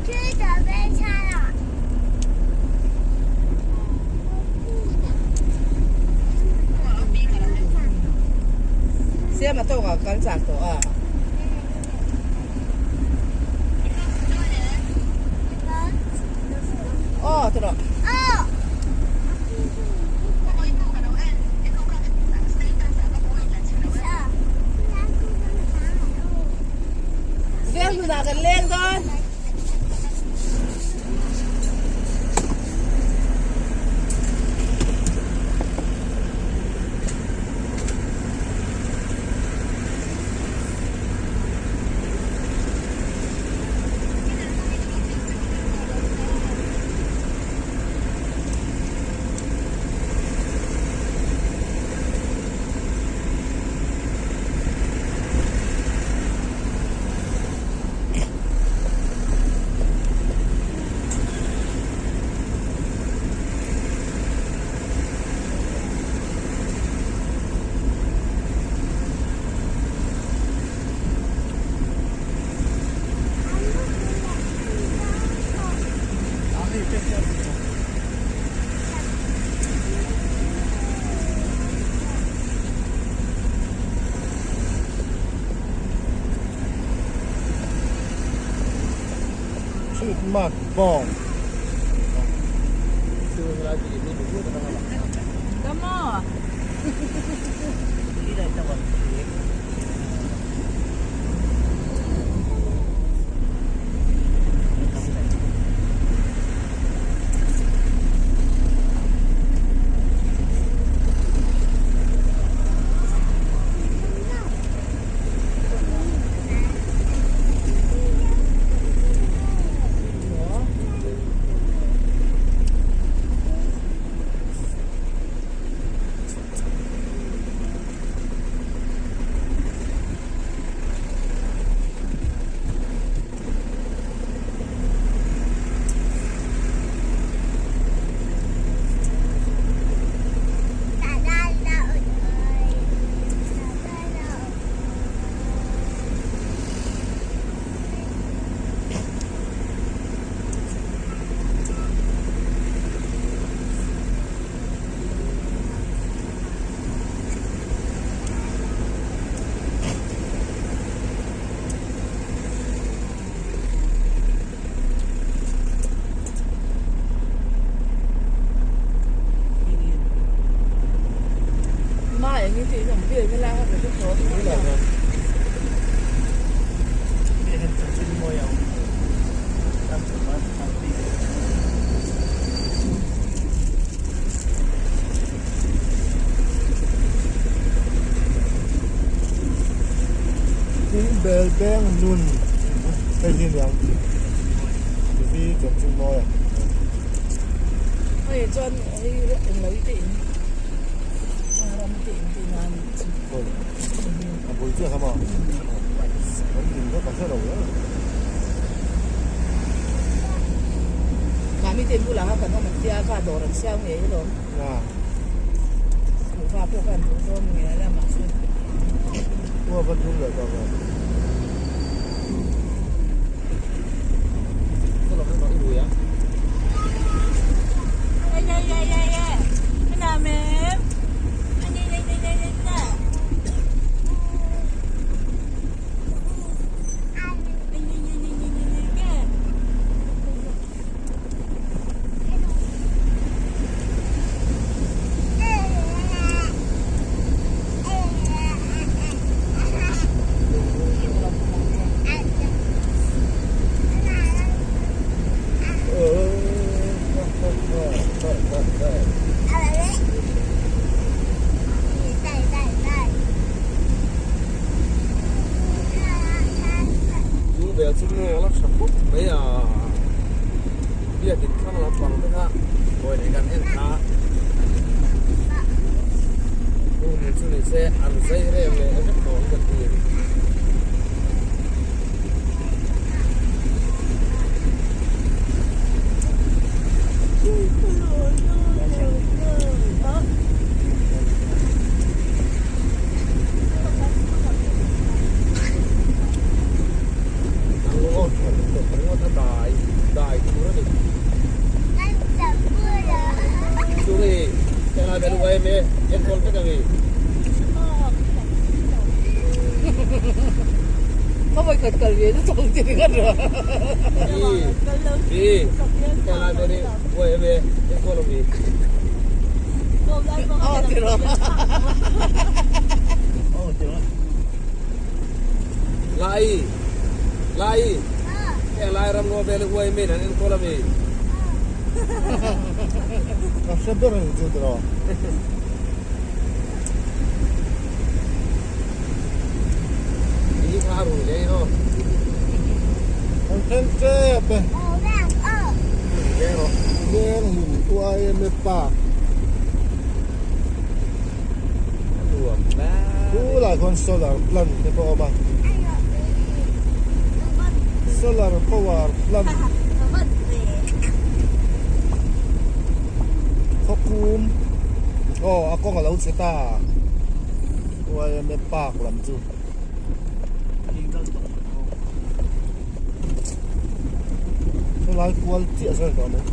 Siama tawkah kan chak tawh a. Aw ti rawh. Veng hnunah kan leng dawn. Mark bawng. Bel beng nun hei hi aniang hi chanchin mawi a. Hei chuan hei englo i te in ram te in tih nan chu. A bul chiah kha maw? Kan in kha ka hre lo e. Mahni te bulah kha kan awm an tia kha dawr an siam ngei alawm. Kuhva pawh khan duh dawn ngei a mahse. Kuhva van dum leh tawh ve. Biakin thlang lampang te kha hawi leh kan en kha hmun chu ni se an zai rem leh vek tawh ang ka ti. Dai tur a ni. Chu nge engai ve luai em e enkawl vek ang i. Ka vawikhat kal ve na chawng chi ringawt rawh. I engai ve ni luai em e enkawl ang i. Aw ti rawh. Aw ti rawh. Lai Lai heng lai ram ngaw vel hi uai min an enkawl a mi. Ka hre ber a ni chu tiraw. Ni kha a rui leh aw. An then tep e. Veng hlun YMA Park. Khulai khuan solar plant te pawh a awm a. Solar power plant. Khawkum aw a kawng a lo chhe ta. YMA Park lam chu. Khawlai kual chiah zawk tawh mai.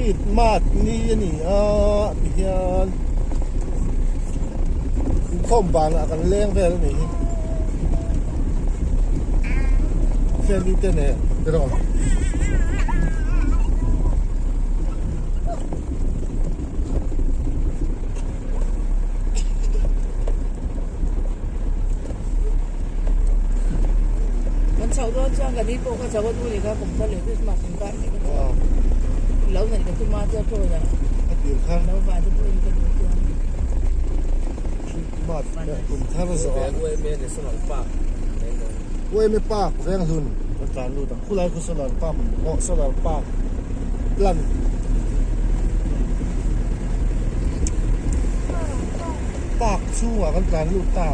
Christmas ni a ni a tihian inkhawm banah kan leng vel a nih hi. Family te nen tiraw. Kan chhoh dawn chuan ka ni pawh ka chho a tu ni kha kum thar leh Christmas in kar leh ka chho lo neih ka tum a chuan tawia lo vai te pawhin ka duh chuan Christmas leh kum thar zawh ah Uaime Park Venghlun kan tlan lut ang khulai khu solar pump pawh solar park plant Park chhungah kan tlan lut ta.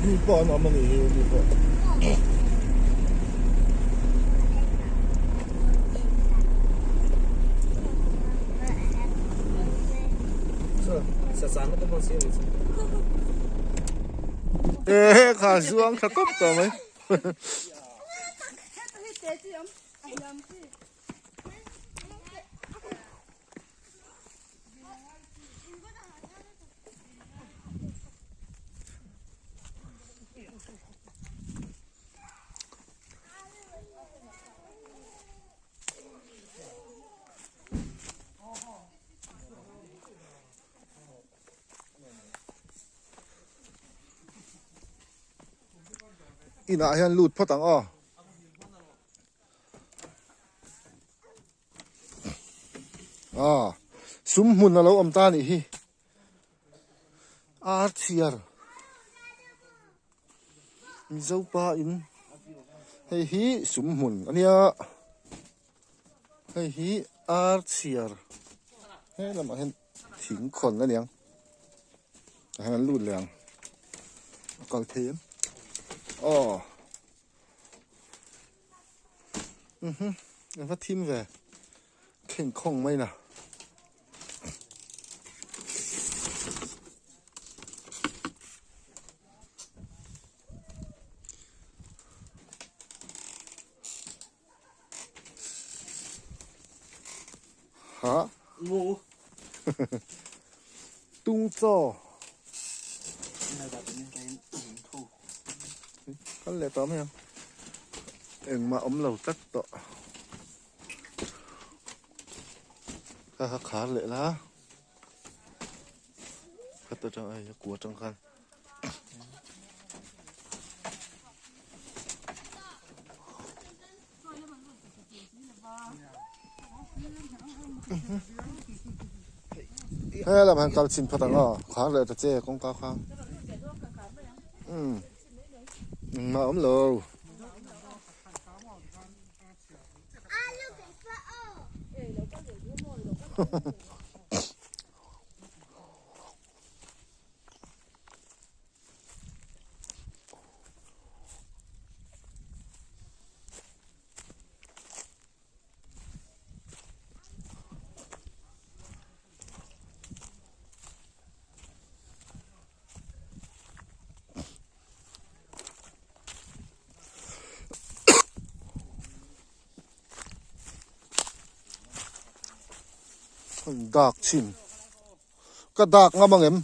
Mi pawh an awm a nih hi mi pawh. Ehe kha zuang tha kawp tawh mai. Inah hian lut phawt ang aw. Ah, sum hmun a lo awm ta anih hi. Ar chhiar. Mizo pa in hei hi sum hmun a nia. Hei hi ar chhiar he lamah hian thing khawn a niang tah hian an lut leh ang a kal thei em aw a va thim ve khenkhawng mai na. Hah? Ngu. Tung chaw. Kal leh tawh mai ang. Engmah awm lo tlat tawh. Kha kha khar leh la. Khat atang ai a kua atang khan. He lam han kal chhin phawt ang aw khar leh ta che kawngka kha umm engmah a awm lo. Dak chhin. Ka dak ngam ang em?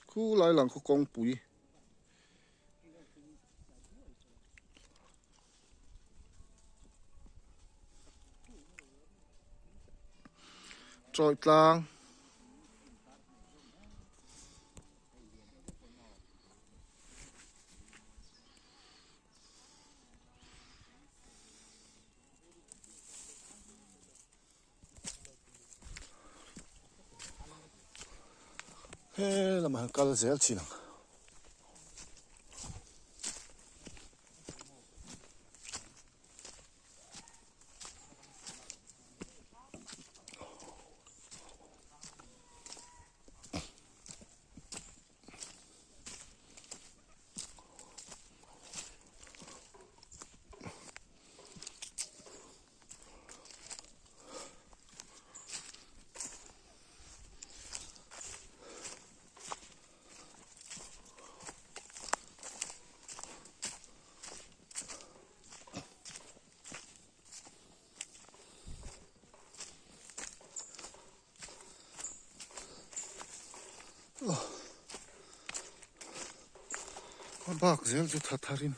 Khu lai lang khaw kawngpui. Chawi tlang. He lamah hian kal zel thin ang. A bak zel chu tha tharin.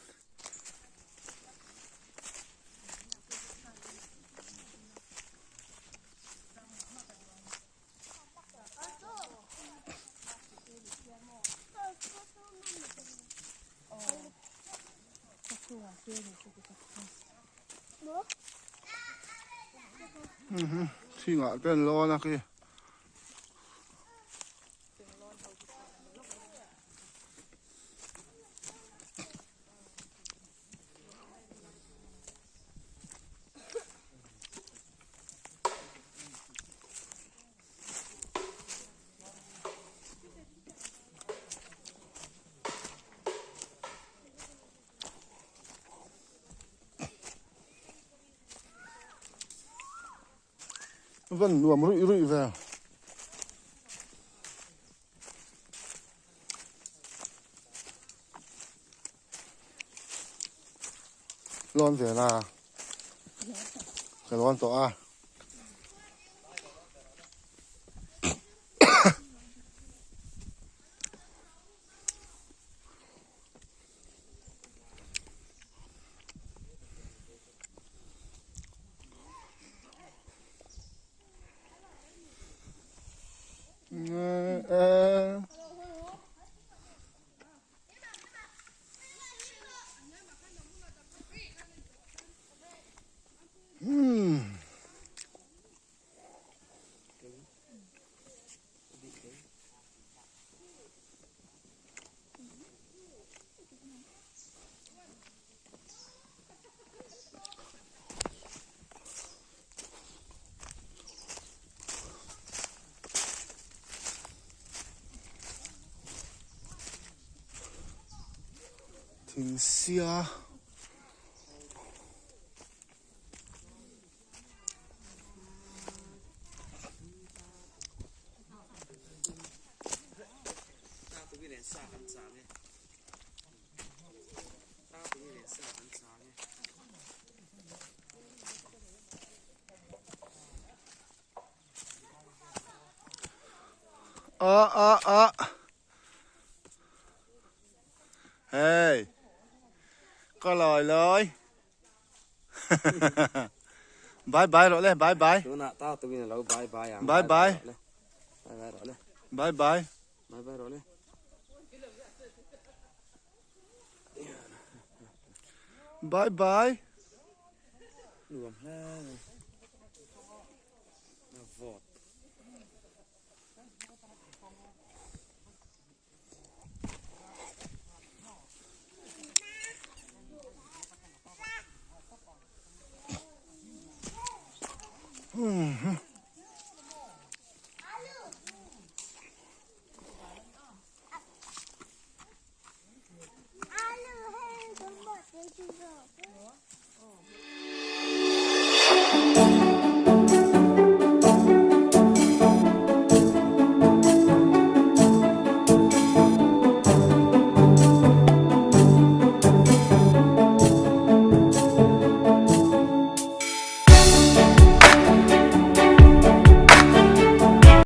Thingah te an lawn a khi. Van nuam ruih ruih ve. Lawn ve la. Ka lawn tawh a. Thing sia. A a a Hey Có lời lời Bye bye rồi le bye bye Bye bye Bye bye Bye bye Nuam hle mai. A vawt. Hmm.